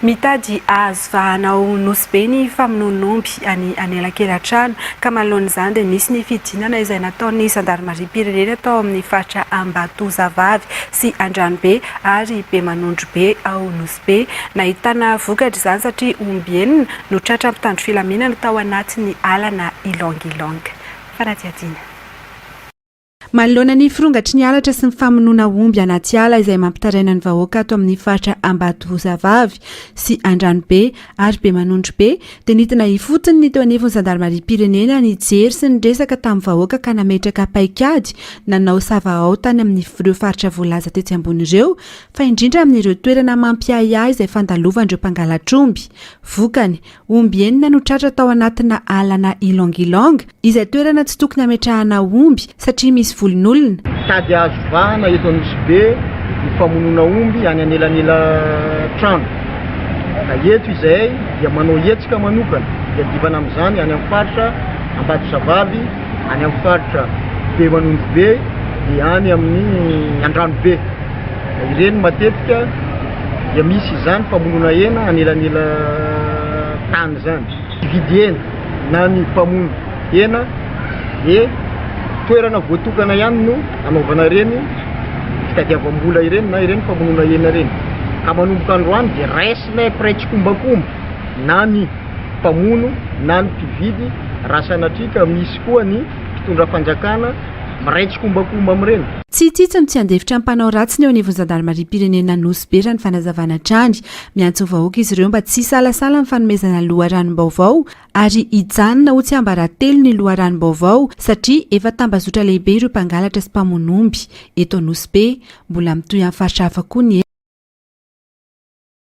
Mitady hahazo vahana ao Nosy Be ny famonoan'omby any anelakelan-trano ka manoloana izany dia nisy ny fidinana izay nataon'ny zandarimariam-pirenena tao amin'ny faritra Ambatozavavy sy Andranobe ary Bemanondrobe ao Nosy Be. Nahitana vokatra izany satria omby enina no tratra mpitandro filaminana tao anatin'ny alana Ilong-Ilong. Fanadihadiana. Manoloana ny firongatry ny halatra sy ny famonoana omby anaty ala izay mampitaraina ny vahoaka ato amin'ny faritra Ambatozavavy sy Andranobe ary Bemanondrobe dia nidina ifotony ny teo anivon'ny zandarimariam-pirenena nijery sy niresaka tamin'ny vahoaka ka nametraka paikady nanao savahao tany amin'ireo faritra voalaza tetsy ambony ireo fa indrindra amin'ireo toerana mampiahiahy izay fandalovan'ireo mpangalatr'omby. Vokany, Omby enina no tratra tao anatina alana Ilong-Ilong, izay toerana tsy tokony hametrahana omby satria misy volon'olona. Tady azo vahana eto Anosibe ny famonoana omby any anelanelan-trano. Ka eto izahay dia manao hetsika manokana hiadivana amin'izany any amin'ny faritra Ambatozavavy, any amin'ny faritra Bemanondrobe dia any amin'ny Andranobe. Ireny matetika dia misy izany famonoana hena anelanelan-tany izany. Mpividy hena na ny mpamono hena dia toerana voatokana ihany no anaovana ireny fitadiavam-bola ireny na ireny famonoana hena ireny. Ka manomboka androany dia raisinay mpiray tsikombakomba na ny mpamono na ny mpividy raha sanatria ka misy koa ny mpitondra fanjakana miray tsikombakomba amin'ireny. Tsy hitsitsy no tsy handefitra ny mpanao ratsy ny eo anivon'ny zandarimariam-pirenena Nosy Be raha ny fanazavana hatrany. Miantso ny vahoaka izy ireo mba tsy hisalasala amin'ny fanomezana loharanom-baovao ary hijanona ho tsiambaratelo ny loharanom-baovao satria efa tambazotra lehibe ireo mpangalatra sy mpamono omby eto Nosy Be. Mbola mitohy amin'ny faritra hafa koa ny.